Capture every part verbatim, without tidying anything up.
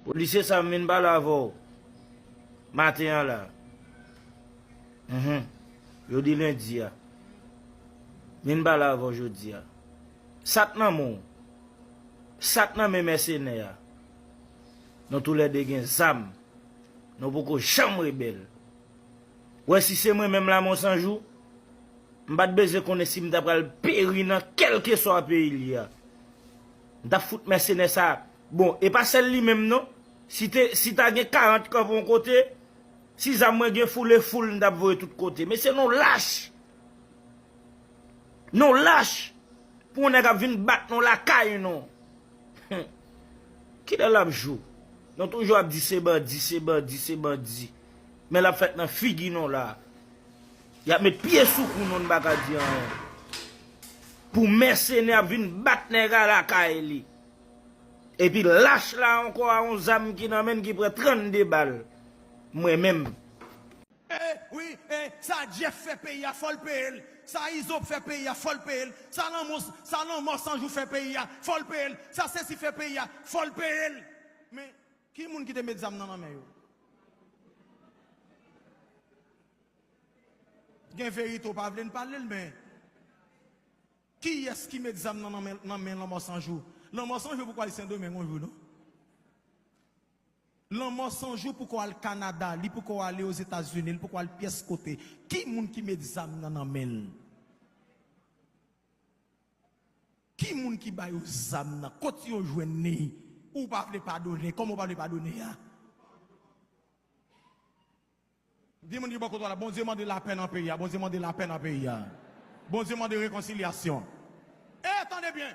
Polisye sa m vin pale avè w maten an la. Mhm. Jodi lendi a. Vin pale avè w jodi a. Sa k nan men w? Sa k nan men mèsenè a? Nou toulède gen zam. Nou poko janm rebèl. Wè, si se mwen menm Lanmò San Jou, m pa t bezwen konnen si m ta pral peri nan kèlkeswa peyi l ye a. M t ap fout mèsenè sa. Bon, e pa sèl li menm non. Si te, si ta gen karant kanpe yon kote, si zam mwen gen foul e foul, m t ap voye tout kote. Mesye, nou lach. Nou lach. Pou yon nèg ap vin bat nou lakay nou. Kilè l ap jou? Nou toujou ap di se bandi, se bandi, se bandi. Men l ap fèt nan figi nou la. Y ap met pye sou kou nou, n pa ka di anyen. Pou mèsenè ap vin bat nèg a lakay li. Epi lach la ankò a yon zam ki nan men l ki pran trannde bal. Mwen menm. E, wi, e, sa Jeff fè peyi a, fò l peye l. Sa Izo fè peyi a, fò l peye l. Sa Lanmò, sa Lanmò San Jou fè peyi a, fò l peye l. Sa sesi fè peyi a, fò l peye l. Men, ki moun ki te met zam nan nan men yo? Gen verite w pa vle n pale l, men kiyès ki met zam nan nan men, nan men Lanmò San Jou? Lanmò San Jou poko al Sendomeng yon jou, non. Lanmò San Jou poko al Kanada, li poko ale Ozetazini, li poko al pyès kote. Ki moun ki met zam nan nan men l? Ki moun ki ba yo zam nan? Kot yo jwenn li? Ou pa vle padone. Kòman w pa vle padone a? Di moun ki bò kote w la, Bondye mande lapè nan peyi a, Bondye mande lapè nan peyi a. Bondye mande rekonsilyasyon. E tande byen,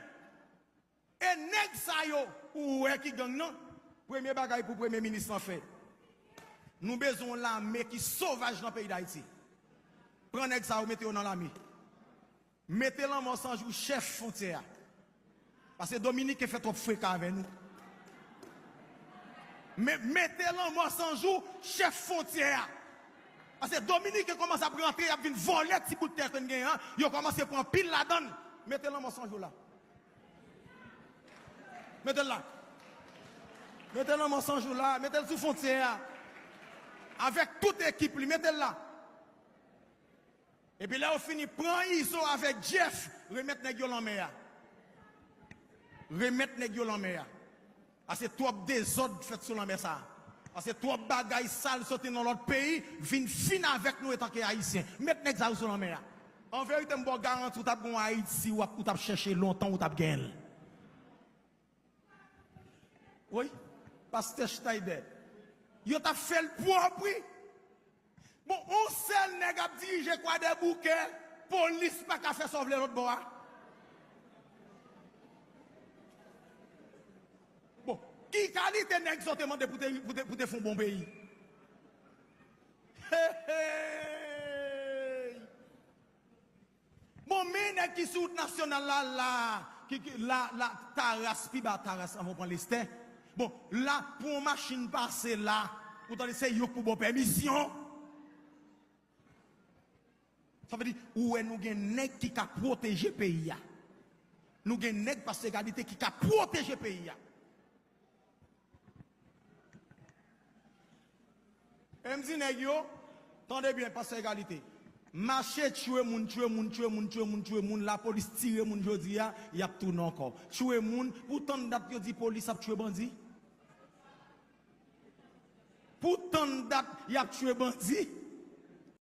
e nèg sa yo ou wè ki gang nan, premye bagay pou premye minis lan fè, nou bezwen yon lame ki sovaj nan peyi Dayiti. Pran nèg sa yo, mete yo nan lame. Mete Lanmò San Jou chèf fwontyè a. Paske Dominiken fè twòp freka avè nou. Me-, mete Lanmò San Jou chèf fwontyè a. Paske Dominiken kòmanse ap rantre, y ap vin vòlè ti bout tè ke n genyen an, yo kòmanse pran pil ladan l. Mete Lanmò San Jou la. Mete l la. Mete Lanmò San Jou la, mete l sou fwontyè a. Avèk tout ekip li, mete l la. Epi lè yo fini pran Izo avèk Jeff, remèt nèg yo lanmè a. Remèt nèg yo lanmè a. Paske twòp dezòd fèt sou lanmè sa a. Paske twòp bagay sal soti nan lòt peyi vin fin avèk nou etanke Ayisyen. Met nèg sa yo sou lanmè a. An verite, m ba w garanti, ou t ap gen yon Ayiti, w ap, ou t ap chèche lontan, ou t ap genyen l. Wi, pastè Schneider. Yo t ap fè l pwòp, wi. Bon, yon sèl nèg ap dirije Kwadèboukè, polis pa ka fè sa w vle lòt bò a. Bon, ki kalite nèg sa w te mande pou te, pou te, pou te fè yon bon peyi? Hey, hey! Bon, men nèg ki sou wout nasyonal la, la, ki, ki, la, la, Taras, pi ba Taras, anvan w pran Lestè. Bon, la, pou yon machin pase la, ou tande se yo k pou ba w pèmisyon. Sa vle di, ou wè nou gen nèg ki ka pwoteje peyi a. Nou gen nèg, pastè Egalite, ki ka pwoteje peyi a. E m di nèg yo, tande byen, pastè Egalite. Mache tchwe moun, tchwe moun, tchwe moun, tchwe moun, tchwe moun, lapolis tire moun jodi a, y ap tounen ankò. Tchwe moun, pou tann dat yo di polis ap tchwe bandi? Pou tann dat y ap tchwe bandi?